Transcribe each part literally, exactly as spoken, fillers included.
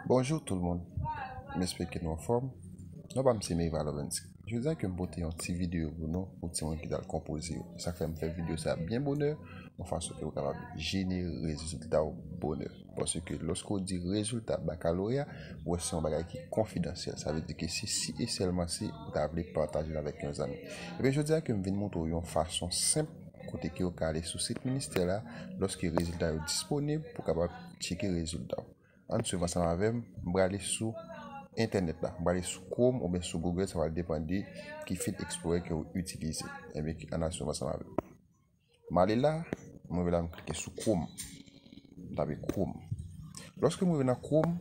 Bonjou tout moun, m espere ke nou anfòm. Non pa m se Meriva Lovenski. Jodi a ke m pote yon ti videyo pou nou, pou timoun ki t al konpoze yo. Sa k fè m fè videyo sa byen bonè, yon fason ke ou kapab jenere rezilta w bonè. Paske lòske w di rezilta bakaloreya, ou wè se yon bagay ki konfidansyèl. Sa vle di ke se si e sèlman si ou ta vle pataje l avèk yon zanmi. Ebyen, jodi a ke m vin montre w yon fason senp kote ke w ka ale sou sit ministè la lòske rezilta yo disponib pou w kapab tcheke rezilta w. Ann swiv ansanm avè m, m prale sou entènèt la. M prale sou Chrome oubyen sou Google, sa pral depann de ki fil Explorer ke w itilize. Ebyen, ann al swiv ansanm avè m. M ale la, m rive la, m klike sou Chrome. M tape Chrome. Lòske m rive nan Chrome,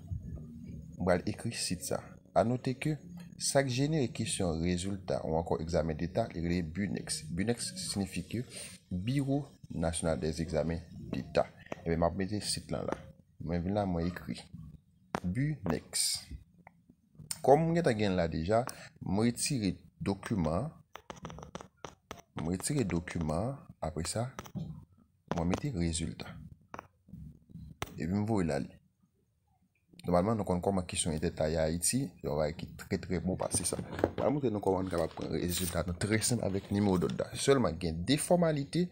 m pral ekri sit sa. A note ke sa k jenere kesyon rezilta ou ankò egzamen deta, li rele BUNEX. BUNEX siyifi ke Biwo Nasyonal dèzegzamen deta. Ebyen, m ap mete sit lan la. Mwen vin la, mwen ekri BUNEX. Kòm m gentan gen l la deja, m retire dokiman an. M retire dokiman an. Apre sa, mwen mete rezilta. Epi m voye l ale. Nòmalman, nou konn kòman kesyon entèt la ye Ayiti, se yon bagay ki trè, trè bon pase sa. M pral montre nou kòman nou kapab pran rezilta nou trè senp avèk nimewo dòd la. Sèlman, gen de fòmalite,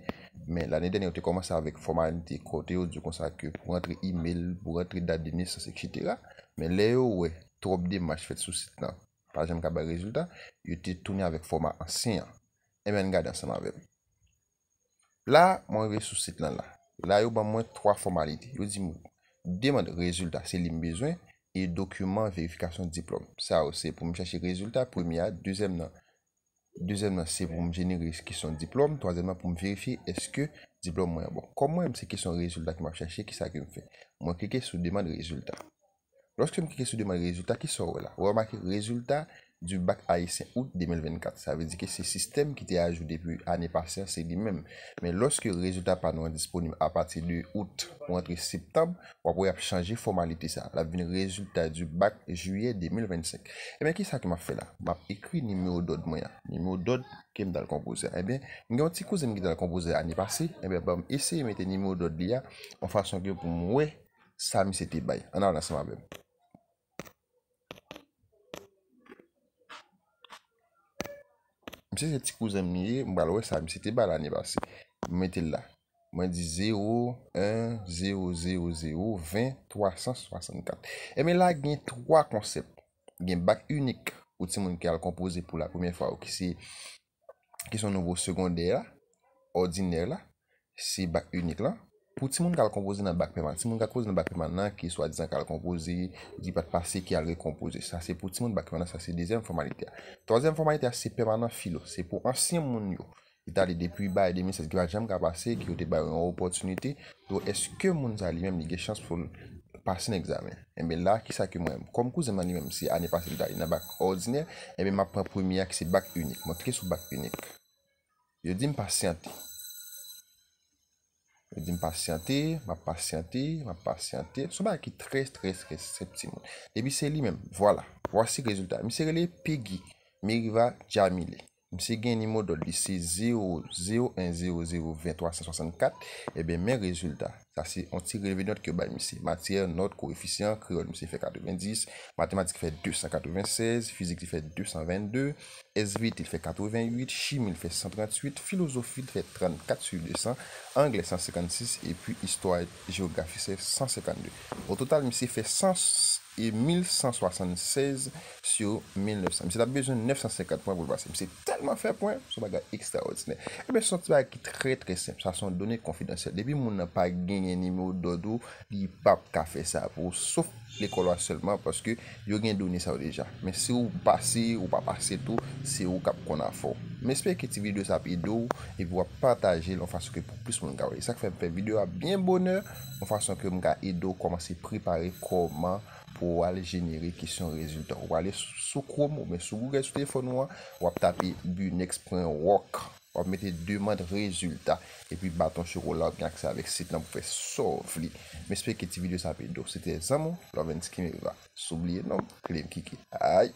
men lane dènyè, yo te kòmanse avèk fòmalite kote yo di w konsa ke pou rantre imèl, pou rantre dat de nesans, etsetera. Men lè yo wè twòp demach fèt sou sit lan pa janm ka bay rezilta, yo te tounen avèk fòma ansyen an. Ebyen, ann gade ansanm avè m. La, mwen rive sou sit lan la. La, yo ban mwen twa fòmalite. Yo di m, demann rezilta, se li m bezwen, e dokiman verifikasyon diplòm. Sa yo, se pou m chèche rezilta, premye a, dezyèm nan. Dezyèm nan, se pou m jenere kesyon diplòm. Twazyèm nan, pou m verifye èske diplòm mwen an bon. Kòm mwen, se kesyon rezilta ke m ap chèche, kisa ke m fè? Mwen klike sou demann rezilta. Lòske m klike sou demann rezilta, kisa w wè la? Ou remake rezilta du bac haïtien août de mil vennkat. Sa vle di ke se sistèm ki te ajou depi ane pase an, se li menm. Men lòske rezilta pa nou an disponib apati de out pou antre septanm, w ap wè y ap chanje fòmalite sa. L ap vin résultat du bac juillet deux mille vingt-cinq. Ebyen, kisa ke m ap fè la? M ap ekri nimewo dòd mwen an. Nimewo dòd ke m t al konpoze a. Ebyen, m gen yon ti kouzen m ki t al konpoze ane pase. Ebyen, ban m eseye mete nimewo dòd li a yon fason ke pou m wè sa misye te bay. Ann al ansanm avè m. Misye se ti kouzen m li ye, m pral wè sa misye te bay lane pase. M mete l la. Mwen di zewo, en, zewo, zewo, zewo, ven, twa san swasannkat. Ebyen la gen twa konsèp. Gen bak inik pou timoun ki al konpoze pou la premyè fwa yo, ki se ki se yon nivo segondè la, òdinè la, se bak inik lan. Pou timoun k al konpoze nan bak pèmanan, timoun k al konpoze nan bak pèmanan ki swadizan k al konpoze, ki pa t pase, ki al rekonpoze. Sa se pou timoun bak pèmanan, sa se dezyèm fòmalite a. Twazyèm fòmalite a se pèmanan filo, se pou ansyen moun yo ki t ale depi bagay de mil sèz ki pa t janm ka pase, ki yo te ba yo yon opòtinite pou èske moun sa li menm li gen chans pou l pase nan egzamen. Enben la, kisa ke mwen, kòm kouzen m nan li menm, se ane pase li t ale nan bak òdinè, enben m ap pran premye a ki se bak inik. Mwen klike sou bak inik. Yo di m pasyante. Yo di m pasyante, m ap pasyante, m ap pasyante. Se yon bagay ki trè, trè, trè senp timoun. Epi se li menm, vwala. Vwasi rezilta. Misye rele Peggy Meriva Jamile. Misye gen nimewo dòd li se zewo zewo en zewo zewo ven twa san swasannkat. Ebyen, men rezilta. Sa se yon ti relevé de nòt ke yo bay misye. Matyè, nòt, koefisyan, kreyòl, misye fè katrevendis, matematik fè de san katrevensèz, fizik li fè de san vennde, S V T li fè katreventuit, chimi li fè san tranntuit, filozofi li fè trannkat sou de san, anglè san senkannsis, epi istwa, jewografi se san senkannde. O total, misye fè san e mil san swasannsèz sou mil nèf san. Misye t ap bezwen nèf san senkant pwen pou l pase. Misye tèlman fè pwen, se yon bagay ekstraòdinè. Ebyen, se yon ti bagay ki trè, trè senp. Sa se yon done konfidansyèl. Depi moun nan pa genyen nimewo dòd ou, li p ap ka fè sa pou ou, sof lekòl ou a sèlman, paske yo gen done sa yo deja. Men si ou pase, ou pa pase tou, se ou k ap konn afè w. M espere ke ti videyo sa ap ede w, epi w ap pataje l yon fason ke pou plis moun ka wè. E sa k fè m fè videyo a byen bonè, yon fason ke m ka ede w kòmanse prepare kòman pou w al jenere kesyon rezilta. Ou prale sou Chrome oubyen sou Google sou telefòn ou an, w ap tape binex pwen wòk. W ap mete demann rezilta. Epi baton chokola, w ap gen aksè avèk sit lan pou fè sa w vle. M espere ke ti videyo sa ap ede w. Se te zanmi w, Lovenski Meriva. San bliye non m, Clem Kiki. Ay!